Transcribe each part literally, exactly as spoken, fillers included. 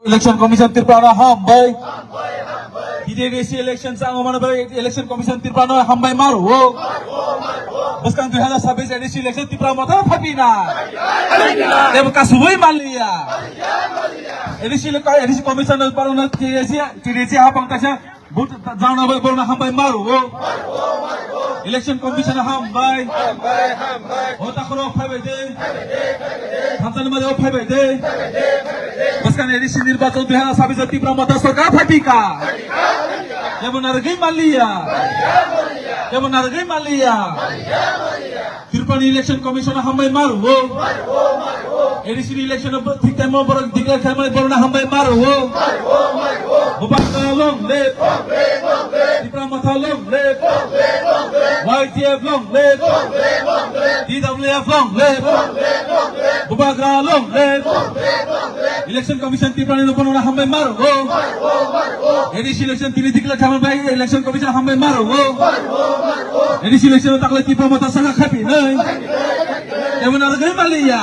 Election Commission Tripura no hambai. T T A D C election changmani bai Election Commission Tripura no hambai maro. Bwskang dui hazar sabbish A D C election Tripura motha phaipina. Ebo kasubui manliya. A D C le-, A D C Commission no parona T T A D C, T T A D C hapang kaisa. But jana bai borna hambai maro. Election Commission hambai. Hambai, hambai. O takhoro phaibai de. Thansa ni mari o phaibai de. Bwskang A D C nirbachon dui hazar sabbish Tripura motha sarkar phaipika. Kebo naragwi maliya. Kebo naragwi maliya. Tripura ni Election Commission hambai maro. A D C ni election thik time o borok declare khaimani borok hambai maro. Bubagra long live. Tripura motha long live. Y T F long live. T W F long live. Bubagra long live. Election Commission Tripura ni borok hambai maro. A D C election tini declare khaimani bai Election Commission hambai maro. A D C election takle Tripura motha saka khapi nai. Kebo naragwi maliya.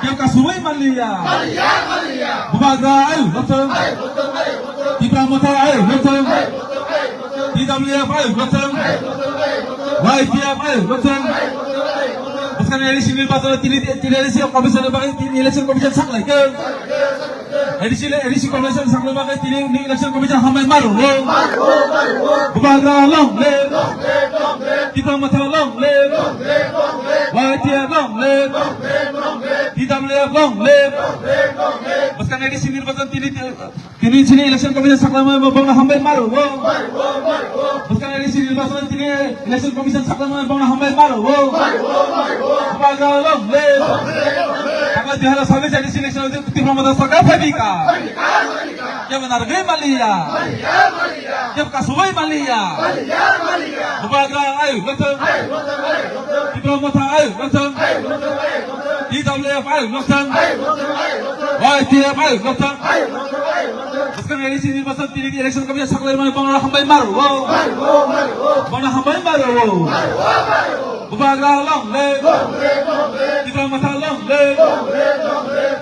Kebo kasubui maliya. Bubagra ayo, lotong. Tripura motha ayo, lotong. T W F ayo, lotong. Y T F ayo, lotong. Bwskang A D C nirbachon tini, tini A D C Commission bai tini Election Commission saklaikha. A D C le, A D C Commission sakno bagwi tini ni Election Commission hambai maro. Bubagra long live. Tripura motha long live. Y T F long live. T W F long live. Bwskang A D C nirbachon tini, tini chini Election Commission sakno bagwi hambai maro. Bwskang A D C nirbachon tini Election Commission sakno bagwi hambai maro. Bubagra long live. Tanggal dui hazar sabbish A D C election Tripura motha sarkar phaipika. Kebo naragwi maliya. Kebo kasubui maliya. Bubagra ayo, lotong. Tripura motha ayo, lotong. T W F ayo, lotong. Y T F ayo, lotong. Bwskang A D C nirbachon tini Election Commission saklaimani borok hambai maro. Borok hambai maro. Bubagra long live. Tripura motha long live.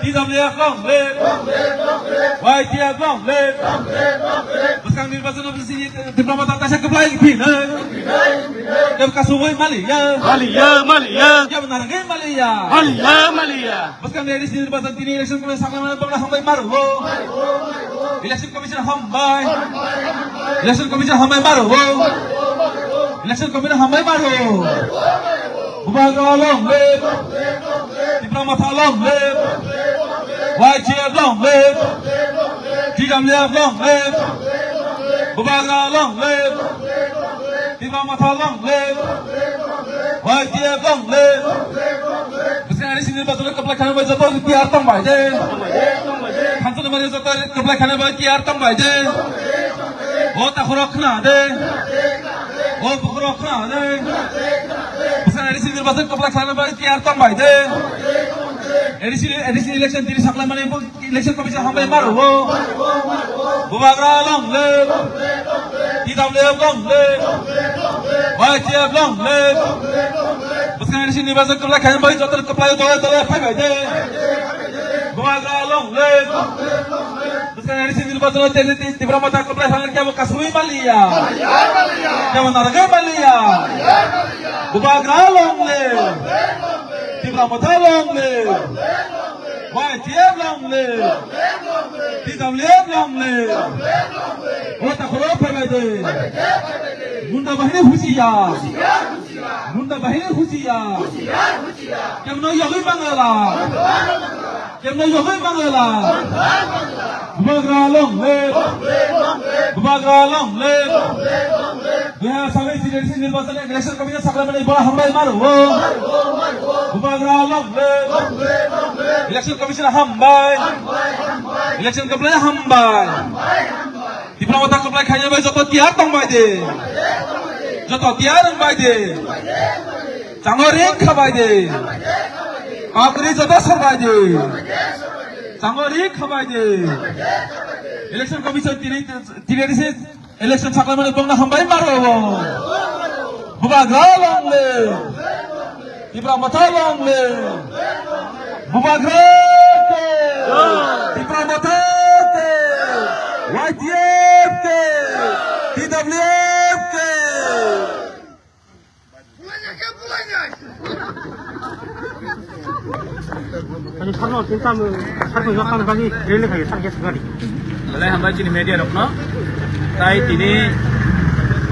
T W F long live. Y T F long live. Bwskang nirbachon o bisi Tripura motha kaisa kwplai phi nai. Kebo kasubui maliya. Maliya, maliya. Kebo naragwi maliya. Maliya, maliya. Bwskang ni A D C nirbachon tini Election Commission sakno bagwi hambai maro. Election Commission hambai. Election Commission hambai maro. Election Commission hambai maro. Bubagra long live. Tripura motha long live. Y T F long live. T W F long live. Bubagra long live. Tripura motha long live. Y T F long live. Bwskang A D C nirbachon kwplai khaimani bai joto tiyar tong bai de. Thansa ni mari joto kwplai khaimani bai tiyar tong bai de. O takhoro khna de. O bukhoro khna de. Bwskang A D C nirbachon kwplai khaimani bai tiyar tong bai de. A D C, A D C election tini saklaimani Election Commission hambai maro. Bubagra long live. T W F long live. Y T F long live. Bwskang ni nirbachon kwplai khaimani bai joto kwplai dole dole phaibai de. Bubagra long live. Bwskang ni nirbachon tini Tripura motha kwplai khaimani kebo kasubui maliya. Kebo naragwi maliya. Bubagra long live. Tripura motha long live. Y T F long live. T W F long live. O takhoro phaibai de. Gunda bahini husiya. Gunda bahini husiya. Kemno yogwi mangala. Kemno yogwi mangala. Bubagra long live. Bubagra long live. Dui hazar sabbish election nirbachon election commission saklaimani bo hambai maro. Bubagra long live. Election commission hambai. Election commission hambai. Tripura motha kwplai khaimani bai joto tiyar tong bai de. Joto tiyar wng bai de. Chango ring kha bai de. Kapri joto sar bai de. Chango ring kha bai de. Election commission tini, tini election saklaimani bongno hambai maro. Bubagra long live. Tripura motha long live. Bubagra ke. Tripura motha T F K! T W F K! Ani sarno tin tam, sarno jok kam bagi rally khai sar gas gari. Belai hambai chini media rokno. Tai tini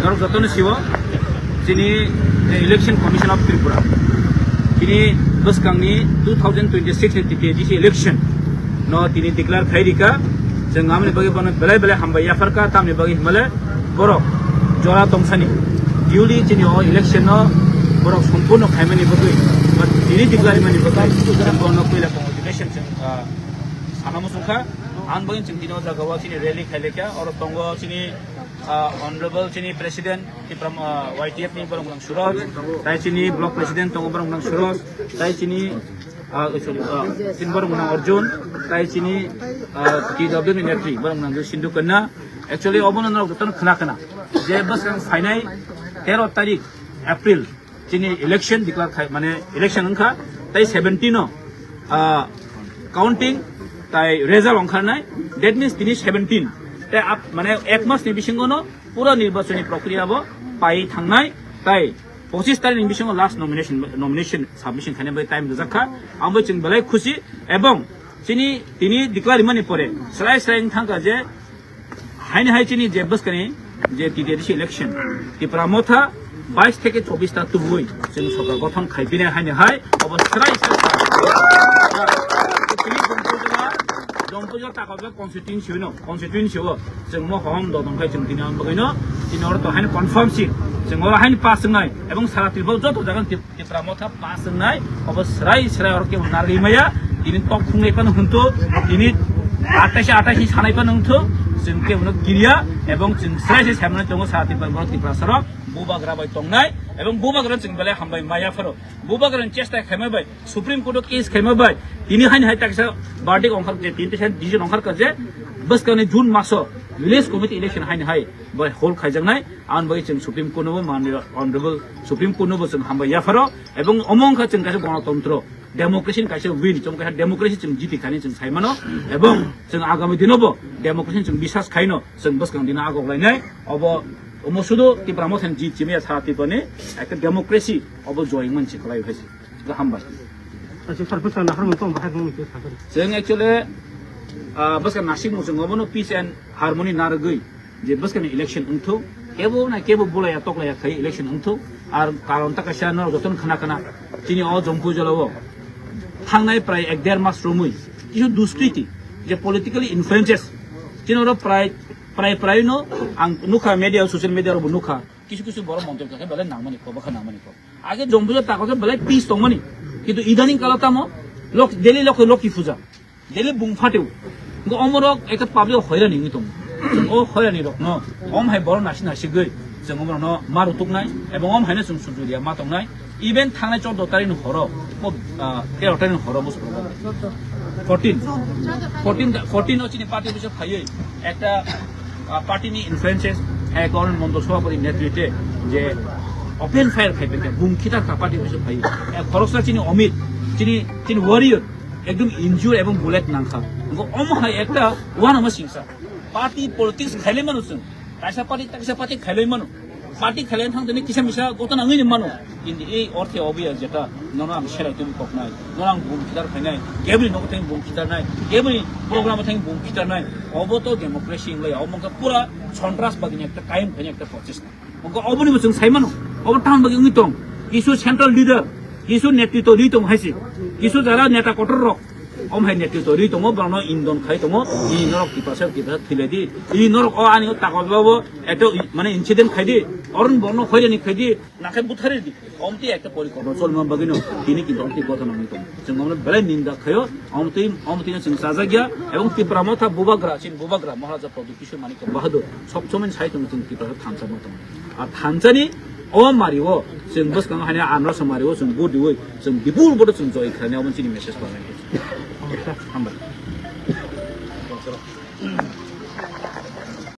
norok jotono siwo chini, eh, Election Commission of Tripura. Tini bwskangni two thousand twenty-six ni T T A D C election no tini declare khai rika. Chwng amni bagwi bono belai belai hambai yapharka, tamni bagwi himale borok jora tongsani. Duly chini o election no borok sompurno khaimani bagwi, ba tini declare mani bagwi, chwng bono puila congratulation chwng, ah, sana muchungkha. Ang bagwi chwng tini o jaga o chini rally khailekha, oro tongo chini, ah, honorable chini president, Tipra, ah, Y T F ni borok nang Suraj, tai chini block president tongo borok nang Suraj, tai chini, ah, sorry, ah, chini borok nang Arjun, tai chini, ah, T W ni netri borok nang Sindhu Kanna. Actually, obono norok jotono khna khna je bwskang phainai tero tarik April chini election declare khai, mane election wngkha, tai seventeen o, ah, counting, tai result ongkharnai, that means tini seventeen, tai ap-, mane ek mas ni bisingo no pura nirbachoni prokriya bo pai thangnai, tai pochis tarik ni bisingo last nomination, nomination submission khaina bai time rijak kha, ang bai chwng belai khusi, ebong chini tini declare mani pore srai srai wng thangkha je haini hai chini je bwskani je T T A D C election, Tipra Motha bais theke chobis ta tubui chwng sorkar gothon khaipinai haini hai obo srai srai. Tini Jompuijala, Jompuijala Takalba constituency no, constituency o chwng mo hom do dong khai chwng tini ang bagwi no, tini oro to haini confirm si chwng oro haini pass wngnai, ebong sara Tripura joto jaga Tip-, Tipra Motha pass wngnai, obo srai srai oro kebo narwgwi maya, tini tok khungnai phano hwnthu, tini attaisi attaisi sanai phano hwnthu, chwng kebono kiriya, ebong chwng srai se saimano tongo sara Tipra, borok Tiprasa rok bubagra bai tongnai, ebong bubagra chwng belai hambai maya pharo, bubagra ni chesta khaima bai, Supreme Court o case khaima bai, tini haini hai taksa verdict ongkhar je, tini teisa decision ongkhar ka je, bwskangni June maso village committee election haini hai bai hold khaijaknai, ang bai chwng Supreme Court no bo manwi honorable Supreme Court no bo chwng hambai yapharo, ebong omo wngkha chwng kaisa gonotontro, democracy ni kaisa win, chwng kaisa democracy chwng jiti khaini chwng sai mano, ebong chwng agami dino bo democracy chwng bisas khaino chwng bwskang dino agok lainai, obo omo sudu Tipra Motha ni jit chimiya sara Tipra ni ekta democracy obo joy wngmani se kwlai hai se. Hambai. Achi sir, bwsa nahar mung tong bahai mung ke sakari. Chwng actually, ah, bwskang nasik mung chwng obono peace and harmony narwgwi je bwskangni election wngthok, kebo na kebo bulaiya toklaiya khai election wngthok. Ar karon ta kaisa norok jotono khna khna chini o Jompuijala o thangnai prai ek der mas romwi kisu duskriti je politically influences chini oro prai, prai, prai no ang nukha media, social media rok bo nukha kisu kisu borok montri khe belai nangmani kok, bwkha nangmani kok. Age Jompuijala Takalsa belai peace tongmani. Kintu idaning kalo tamo lok-, daily lok-, Lokhi Puja. Daily bung phateo. Ngo omorok ekta public hoirani wngwi tongo. Chwng o hoirani rokno om hai borok nasi nasi gwi chwng omorokno maru tuknai ebong om haino chwng sujuriya ma tongnai. Even thangnai chordo tarik ni horo, mo, ah, tero tarik ni horo mo sukro. Fourteen. Fourteen, fourteen o chini party office phaiwi ekta, ah, party ni influences, eh, Governor Mondol Sabhapati netrite je open fire khai pekha, bung khitar ta party office phaiwi. Eh, khoroksa chini Omit, chini, chini warrior, ekdom injure ebong bullet nangkha. Ngo omo hai ekta uanama singsa. Party politics khaile manu chwng. Kaisa party, kaisa party khailai mano. Party khailai thang tini kisa misa gotona wngwi mano. Kintu ei orthe obo ya jeta nono ang selai tumi koknai, nono ang bung khitar phainai, kebri nogo thang bung khitar nai, kebri program thang bung khitar nai. Obo to democracy wngwi, obo wngkha pura sontras bagini ekta kaim khaini ekta prochesta. Obo, oboni bo chwng sai mano. Obo tang bagi wngwi tong. Kisu central leader, kisu netritw rwi tong haise. Kisu jara neta kotor rok. Om hai netritw rwi tongo, borokno indon khai tongo, i norok tipasa, tipasa thwilai di, i norok o ani o takalba bo eto i-, mane incident khai di, oron borokno hoirani khai di, nakhai buthari di, omtwi ekta porikorno cholma bagwino tini kintu omtwi gotona wngwi tongo. Chwng omono belai ninda khaio, omtwi, omtwino chwng chajak ya, ebong Tipra Motha bubagra, chini bubagra Maharaja Pradyut Kishore Manikya Bahadur, sob somoi sai tongo chwng Tipra thansa no tongo. A thansani o mario chwng bwskango haino anrasa mario chwng vote riwi chwng bipul vote chwng joy khlainai obo chini message painai. Hambai.